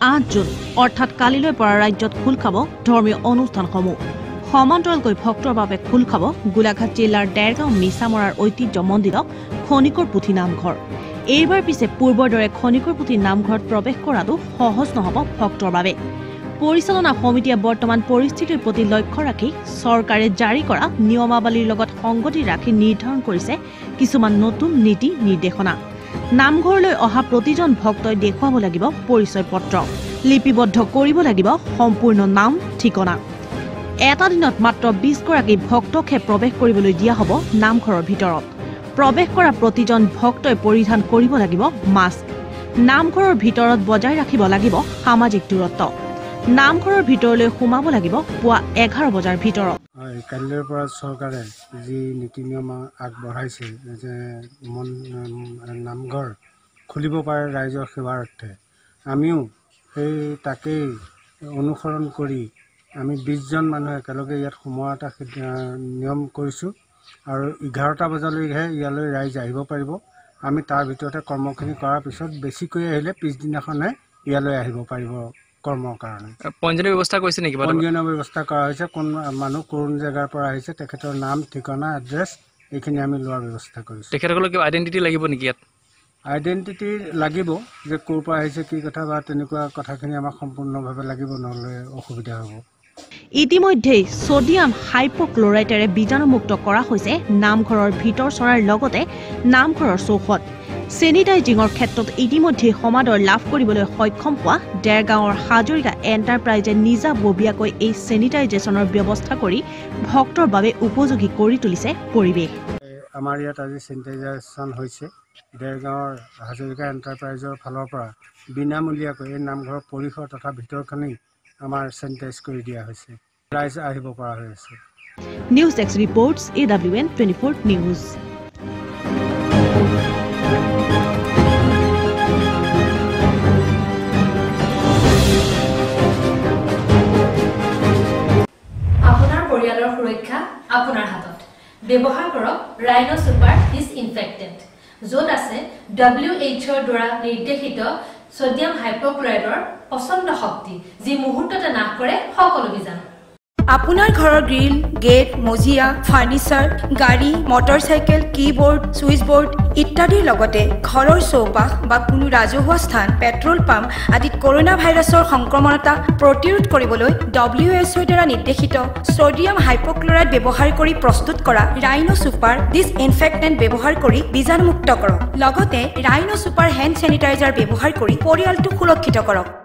8 June অৰ্থাৎ কালিলৈ পৰা ৰাজ্যত খোল খাব ধৰ্মীয় অনুষ্ঠানসমূহ। সমান্তৰালকৈ ভক্তৰ বাবে খোল খাব গোলাঘাট জিলাৰ দেৰগাঁও মিছামৰাৰ ঐতিহ্য মন্দিৰত খনিকৰ পুথি নামঘৰ। এইবাৰ পিছে পূৰ্বৰ দৰে খনিকৰ পুথি নামঘৰত প্ৰৱেশ কৰাটো সহজ নহ'ব ভক্তৰ বাবে। পৰিচালনা সমিতিয়ে বৰ্তমান পৰিস্থিতিৰ প্ৰতি লক্ষ্য ৰাখি চৰকাৰে জাৰি কৰা নিয়মাৱলীৰ লগত সংগতি ৰাখি নিৰ্ধাৰণ কৰিছে কিছুমান নতুন নীতি নিৰ্দেশনা। নামঘৰলৈ অহা প্ৰতিজন ভক্তই দেখুৱাব লাগিব পৰিচয় পত্ৰ, লিপিবদ্ধ কৰিব লাগিব সম্পূৰ্ণ নাম ঠিকনা। এটা দিনত মাত্ৰ 20 গৰাকী ভক্তকহে প্ৰৱেশ কৰিবলৈ দিয়া হ'ব নামঘৰৰ ভিতৰত। প্ৰৱেশ কৰা প্ৰতিজন ভক্তই পৰিধান কৰিব লাগিব মাস্ক। নামঘৰৰ ভিতৰত বজাই ৰাখিব লাগিব সামাজিক দূৰত্ব। নামঘৰৰ ভিতৰলৈ সোমাব লাগিব পুৱা 11 বজাৰ ভিতৰত। কালিৰ পৰা চৰকাৰে যি নীতি নিয়ম আগবঢ়াইছে যে নামঘৰ খুলিব পাৰে ৰাইজৰ সেৱাৰ অৰ্থে, আমিও সেই তাকেই অনুসৰণ কৰি আমি 20জন মানুহ একেলগে ইয়াত সোমোৱা এটা নিয়ম কৰিছোঁ আৰু 11টা বজালৈহে ইয়ালৈ ৰাইজ আহিব পাৰিব। আমি তাৰ ভিতৰতে কৰ্মখিনি কৰাৰ পিছত বেছিকৈ আহিলে পিছদিনাখনহে ইয়ালৈ আহিব পাৰিব কৰ্মৰ কাৰণে। পঞ্জীয়নৰ ব্যৱস্থা কৰিছে নেকি? পঞ্জীয়নৰ ব্যৱস্থা কৰা হৈছে। কোন মানুহ কোন জেগাৰ পৰা আহিছে তেখেতৰ নাম ঠিকনা এড্ৰেছ এইখিনি আমি লোৱাৰ ব্যৱস্থা কৰিছোঁ। তেখেতসকলৰ কিবা আইডেণ্টিটি লাগিব নেকি? ইয়াত আইডেণ্টিটি লাগিব যে ক'ৰ পৰা আহিছে কি কথা বা তেনেকুৱা কথাখিনি আমাক সম্পূৰ্ণভাৱে লাগিব, নহ'লে অসুবিধা হ'ব। ইতিমধ্যেই ছডিয়াম হাইপ'ক্লৰাইটেৰে বীজাণুমুক্ত কৰা হৈছে নামঘৰৰ ভিতৰ চৰাৰ লগতে নামঘৰৰ চৌহদ। চেনিটাইজিঙৰ ক্ষেত্ৰত ইতিমধ্যেই সমাদৰ লাভ কৰিবলৈ সক্ষম হোৱা দেৰগাঁৱৰ হাজৰিকা এণ্টাৰপ্ৰাইজে নিজাববীয়াকৈ এই চেনিটাইজেশ্যনৰ ব্যৱস্থা কৰি ভক্তৰ বাবে উপযোগী কৰি তুলিছে পৰিৱেশ। আমাৰ ইয়াত আজি চেনিটাইজেশ্যন হৈছে। দেৰগাঁৱৰ হাজৰিকা এণ্টাৰপ্ৰাইজৰ ফালৰ পৰা বিনামূলীয়াকৈ এই নামঘৰৰ পৰিসৰ তথা ভিতৰখিনি আমাৰ চেনিটাইজ কৰি দিয়া হৈছে। ৰাইজ আহিব পৰা হৈ আছে। News desk reports, AWN 24 news. আপোনাৰ পৰিয়ালৰ সুৰক্ষা আপোনাৰ হাতত। ব্যৱহাৰ কৰক ৰাইনো ছুপাৰ ডিছইনফেক্টেণ্ট, য'ত আছে WHO ৰ দ্বাৰা নিৰ্দেশিত ছডিয়াম হাইপ'ক্লৰাইডৰ প্ৰচণ্ড শক্তি, যি মুহূৰ্ততে নাশ কৰে সকলো বীজাণু। আপোনাৰ ঘৰৰ গ্ৰিল, গেট, মজিয়া, ফাৰ্নিচাৰ, গাড়ী, মটৰচাইকেল, কীবৰ্ড, ছুইচবোৰ্ড ইত্যাদিৰ লগতে ঘৰৰ চৌপাশ বা কোনো ৰাজহুৱা স্থান, পেট্ৰল পাম্প আদিত কৰোণা ভাইৰাছৰ সংক্ৰমণতা প্ৰতিৰোধ কৰিবলৈ WHO ৰ দ্বাৰা নিৰ্দেশিত ছডিয়াম হাইপ'ক্লৰাইড ব্যৱহাৰ কৰি প্ৰস্তুত কৰা ৰাইনো ছুপাৰ ডিছইনফেক্টেণ্ট ব্যৱহাৰ কৰি বীজাণুমুক্ত কৰক। লগতে ৰাইনো ছুপাৰ হেণ্ড চেনিটাইজাৰ ব্যৱহাৰ কৰি পৰিয়ালটো সুৰক্ষিত কৰক।